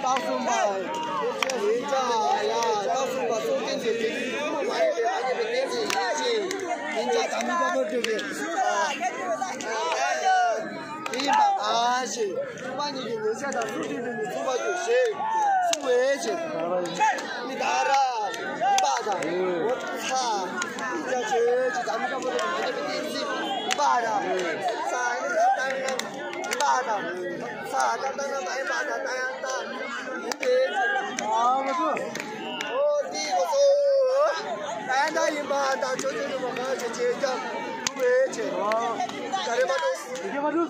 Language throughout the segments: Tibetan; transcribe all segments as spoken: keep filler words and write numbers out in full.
རྟགས་གསུམ་པ། ཡིན་ཙང་ཡ། རྟགས་གསུམ་པ་སྲོག་ལྡན་གྱི་དེ་ཉིད་མ་ཡིན་པའི་ཨ་ཉེ་མི་བསྟན་ཅིང་ཡིན་ཅིང་། ཡིན་ཙང་བདག་མེད་པ་པོ་སྒྲུབ་པའི་དེ་ཡིན་པ་ཨ་ཞེས། སྲུང་མ་ཉིད་ཀྱི་ཉེས་བྱས་དང་སྲོག་ལྡན་དུ་ནི་ཚུགས་པར་གྱུར་ཞེས་གསུངས་པའི་ཕྱིར། མི་ད་ར་ཡིན་པ་དང་། འོ་ཚ། ཡིན་ཙང་ཆོས་ཀྱི་བདག་མེད་པ་པོ་སྒྲུབ་པའི་ཨ་ཉེ་མི་བསྟན་ཅིང་ཡིན་པ་དང་། ས་ནི་ད་ལྟ་ཡང་ཡིན་པ་དང་། ས་ད་ལྟ་ན་ད་ཡིན་པ་དང་ད་ཡང་ད་ཡིན་ཏེ། ཨ་མ་ཏོ། ཨོ་ཏི་གོ་སོ། ད་ཡང་ད་ཡིན་པ་དང་ཆོས་ཀྱི་སྒྲུབ་པ་གང་བྱེད་ཅེས་ཀྱང་སྒྲུབ་པའི་ཕྱིར། ད་རེ་མ་ཏོ། དེ་ག་མ་ཏོ།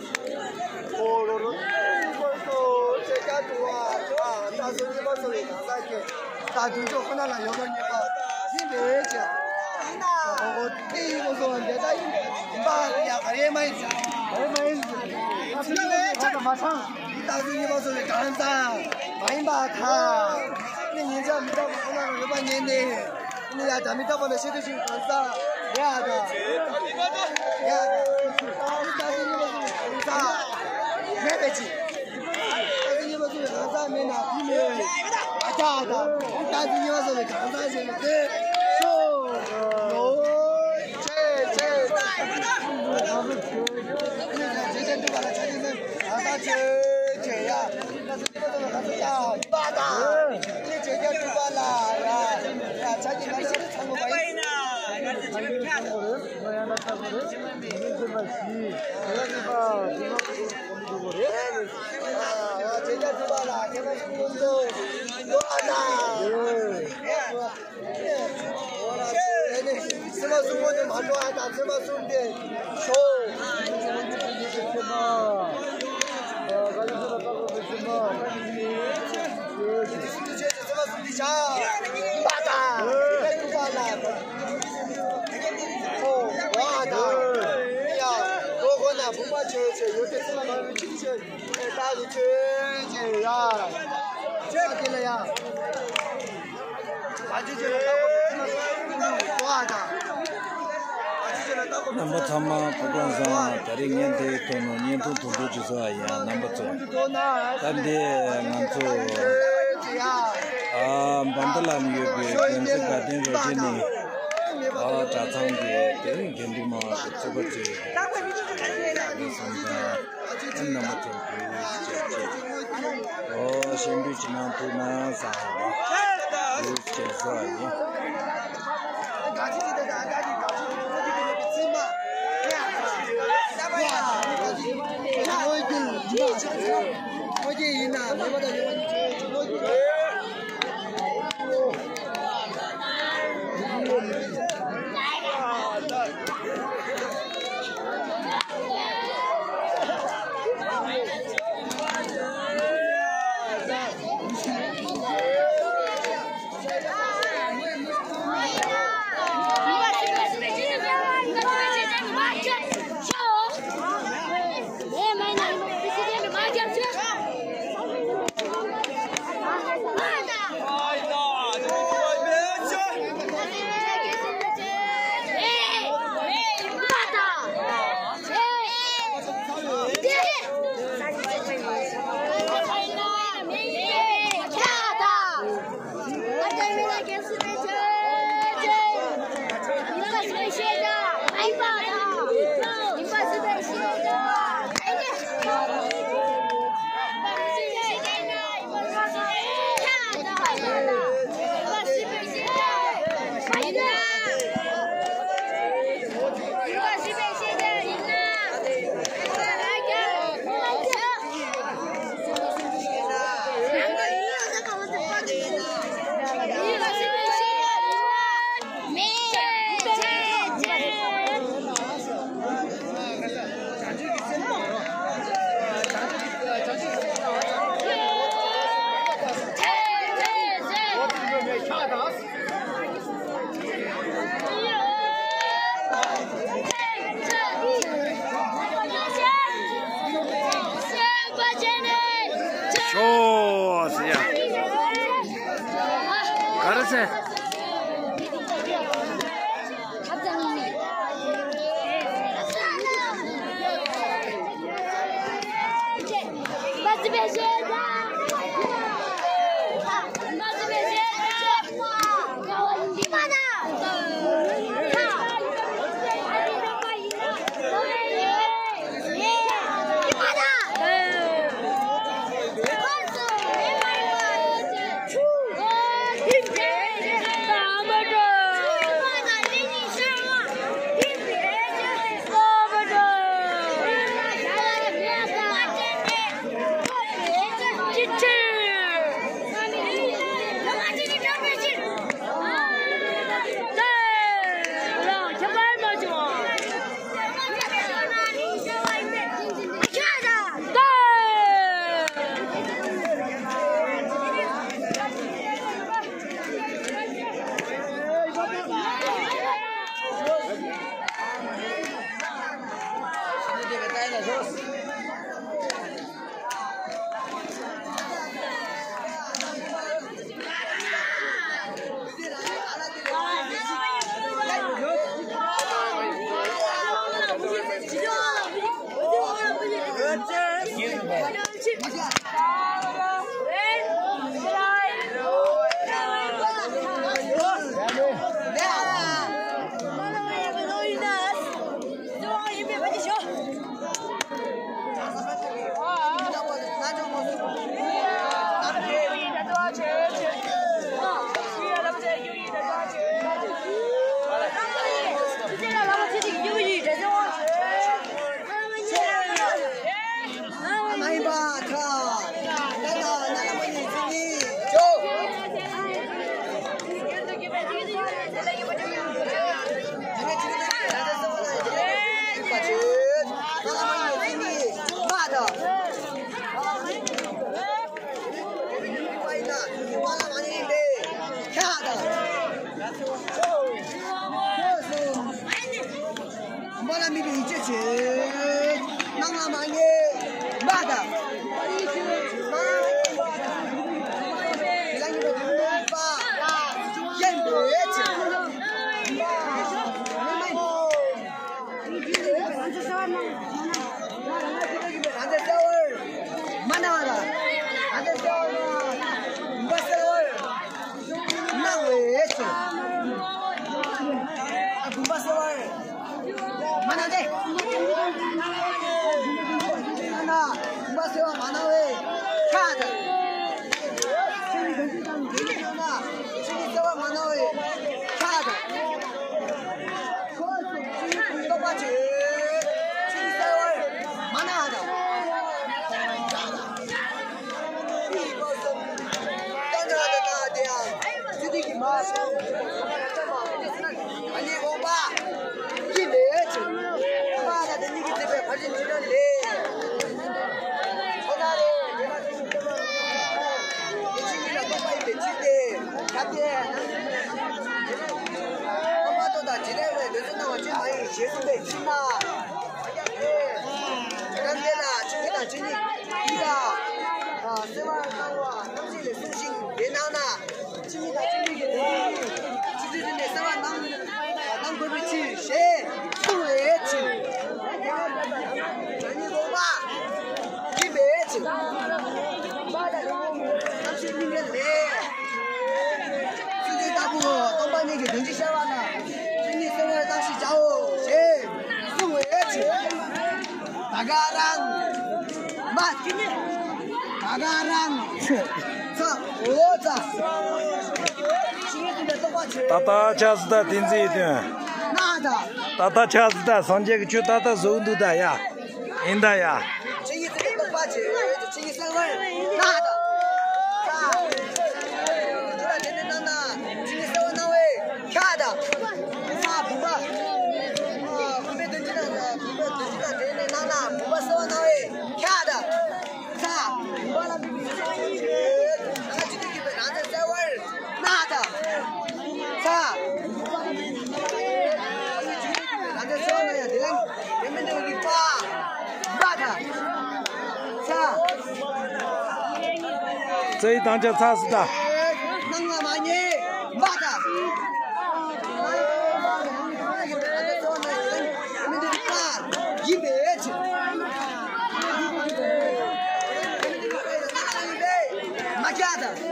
ཨོ་རོ་རོ། ཏི་གོ་སོ་ཅེས་ཀྱང་སྒྲུབ་པ། ད་སོ་ཉི་མ་སོ་ཡི་གང་ཟག་གི། ད་དུང་ཕྱོགས་ཁོ་ན་ལ་ཡོད་པ་ཉེས་པ་ཡིན་པའི་ཕྱིར། ཨོ་ཧོ། དེ་ཡིན་པ་སོང་བ་འདི་ལྟ་ཡིན་པ་ཡ་ག་རེ་མ་ཡིན། ག་རེ་མ་ཡིན། ད་མ་ཚང་། རྟགས་གསུམ་གཉིས་པ་སོང་བའི་གང་ཟག་མ་ཡིན་པ་དང་། ནི་ཉིན་ཞག་མི་རྟག་པ་ཁོ་ན་ལ་ཡོད་པ་ཉིད་ནི། ནི་ཡ་ད་མི་རྟག་པ་ལ་ཤེས་འདོད་ཞིག་གང་ཟག་ཡ་ད། ཡ་ད། རྟགས་གསུམ་གཉིས་པ་སོང་བའི་གང་ཟག་མེད་པའི་ཕྱིར། རྟགས་གསུམ་གཉིས་པ་སོང་བའི་གང་ཟག་མེད་ན་དེ་མེད། ཚེར་མ་གསུམ་པོ་དེ་མ་འགྲོ་ཨ་དང་ཚེར་མ་གསུམ་དེ་ཤོག་རྣམ་པ་ཚང་མ་སྐུ་ཁམས་བཟང་། ད་རེས་བརྙན་དེའི་ཐོག་ནས་བརྙན་ཐུང་ཐུང་ཐུང་ཅིག་བཟོ་ཡ་ཡིན། རྣམ་པ་ཚོ། སྟབས་བདེ། ང་ཚོ་ཨ་འབའ་མདོ་ལ་ནས་ཡོད་པའི་དགོན་སྡེ་དགའ་ལྡན་རོ་ཁྱི་ནས་ཨ་གྲྭ་ཚང་གི་དེ་རིང་དགེ་འདུན་མང་གི་ཚོགས་པ་ཚོས་ཨ་རྣམ་པ་ཚོ་འབུལ་ཞིག་བྱས། ཨོ་གཤམ་འབུལ་ཅིག་གནང་ཐུབ་ན་བསམ་པ་འབུལ་ཞིག་བྱས་བཟོ་བ་ཡིན། ཤོག་ཟེར་ཡ། ག་རེ་ཟེར། མ་ལ་མི་བའི་ཡིད་ཆེས་བྱེད། སྣང་ལ་མ་ངེས་མ་དང་། མ་ལ་ངེས་པ་དེ་ནི་པ། ཡན་པའི་ཆེ། མ་ལ་ངེས་པ་དེ་ནི་རང་ཚེ་གསལ་བར་མ་སྣང་བ་དང་། རང་ཚེ་གསལ་བར་མ་སྣང་བའི་ཆེ། ཨ་བུམ་པ་གསལ་བར། མ་ན་དེ། ན་ན། མ་སེ་བ་མ་ན་བའི་ཁ་དང་། ཆི་ནི་གང་ཅི་དང་གང་ཅི་ཡོད་ན། ཆི་ནི་སེ་བ་མ་ན་བའི་ཁ་དང་། ཁོ་སུ་ཆི་ནི་གང་ཅི་པ་ཆེ། ཆི་ནི་སེ་བ་མ་ན་དང་། ཁྱེད་རྣམས་འདི་ལ་ཆོས་ཀྱི་དང་ཆོས་ཉིད་ཡིན་ལ། སེམས་པ་སྣང་བ་ཐམས་ཅད་ལས་བསྲུང་ཞིང་དེ་སྣང་ན། ཆོས་ཉིད་དང་ཆོས་ཉིད་ཀྱི་དོན་ཡིན། ཆོས་ཉིད་ནས་གསལ་བར་སྣང་སྣང་དགོས་པའི་ཕྱིར་ཞེས་གསུངས་པའི་ཕྱིར། བདག་ཉིད་རྟོག་པ་ཡིན་པའི་ཕྱིར། ཐམས་ཅད་སྨིན་པའི་ལས། སྲིད་པའི་ལྟ་བུ་སྟོང་པ་ཉིད་ཀྱི་དོན་གྱི་ཤར་བ་ན། ཆོས་ཉིད་གསལ་བར་བརྟགས་ཤིང་བྱའོ་ཞེས་གསུངས་པའི་ཕྱིར། ད་ག་རང་། མ། ད་ག་རང་། ཚ། འོ་ཙ། ད་ལྟ་ཆ་སི་ད་དེ་ཚིག་དོན། ན་ད། ད་ལྟ་ཆ་སི་ད་སངས་རྒྱས་ཀྱི་ཆོས་ད་ལྟ་བཟོ་འདུག་ད་ཡ། ཡིན་ད་ཡ། ཆོས་ཉིད་དེ་རྟོགས་པ་བྱེད། ཆོས་ཉིད་གསལ་བར་སྣང་དང་། ས། དེ་ལ་དེ་ནས་སྣང་ན་ཆོས་ཉིད་གསལ་བར་སྣང་བའི་ཁྱ་དང་། ས་བུམ་པ། བུམ་པའི་དོན་སྤྱི་དང་། བུམ་པའི་དོན་སྤྱི་དང་དེ་ནས་སྣང་ན་བུམ་པ་གསལ་བར་སྣང་བའི་ཁྱ་དང་། ས། བུམ་པ་ལ་དམིགས་པའི་ཆོས་ཉིད་ཀྱི་ད་ལ་ཇི་སྲིད་གྱུར་པའི་རང་ཚེ་གསལ་བར་སྣང་དང་། ས། རང་ཚེ་གསལ་བར་སྣང་ཡང་དེ་ལ་དེ་མིན་དུ་རིག་པ། མ་དང་། ས། རྩ་བའི་དམ་བཅའ་ཚ་སི་ད། སྣང་ལ་མ་ངེས་མ་དང་། ཡིན་པའི་ཕྱིར། མ་ཁྱ་དང་།